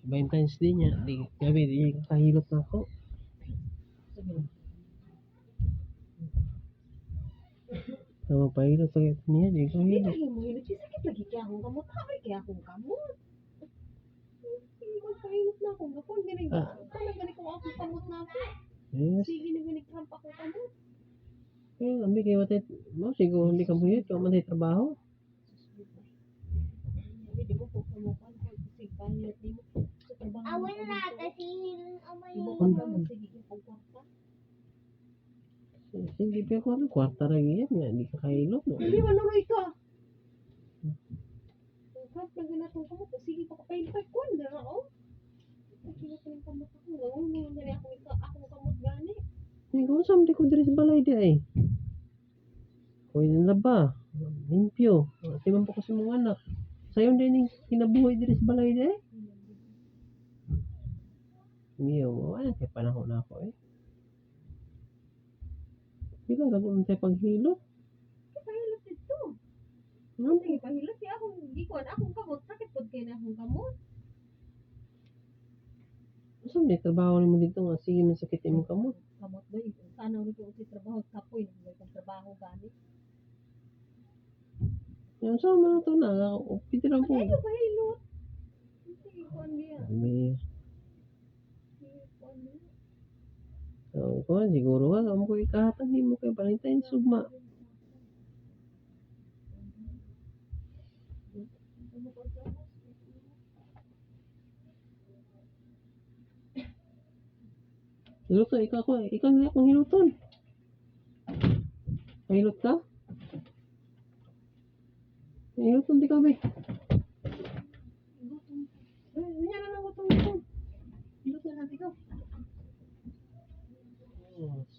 Valentine's Day niya, di gabi di kahilot na ako. Sa magpahilot sa niya, di Hindi kahilot. lagi mo hilot. Sakit lagi kaya akong kamot. Haoy kaya akong kamot. Sige, magpahilot na akong gapon. Galing. Ah. Ano gani kung akong kamot na ako? Yes. Sige na gani cramp akong kamot. Eh, ambi kay matay mo siguro hindi ka muhit, wa man tay trabaho. Hindi, di mo ko kumukuan ko. Sige, pahilot di mo. Sa trabaho. Awal na, kasi Di mo amay. ko kamot. Sige, akong kwarta. Sige pa ko ano kwarta ra gyud nga di ka kahilot no. Hindi man nuroy ka. Ang cramp na ganatong kamot. Sige, pakapahilot. Kuan na oh. Sige, ko yung kamot ako. Gawin mo gani akong kamot gani. Ay, kung saan di ko diri sa balay di ay. Koy nalaba, limpyo. Timan pa ko sa mga anak. Sayon din ning kinabuhi diri sa balay di ay. Miyo, wala kay panahon na ako eh. Pila ra ko tayo paghilot. Pahilot dito. Ano? Sige, pahilot siya akong gikuan akong kamot. Sakit pod kay na akong kamot. Unsa may trabaho nimo dito nga sige man sakit imong kamot. Kamot doy. Sana ulit ko sa trabaho kapoy na may trabaho gani. Yung sa man to na, pwede ra po. Ano pahilot? Sige, kuan niya. May Sige, kuan niya. So, kuan siguro ka amo ko ikahatag nimo kay Valentine sugma. Hiluto ikaw ko, ikaw na akong hiluton. Pahilot ka? Hiluton di ka be. Gutom. Eh, unya na lang gutom gutom. Hilot na natin ikaw. Yes.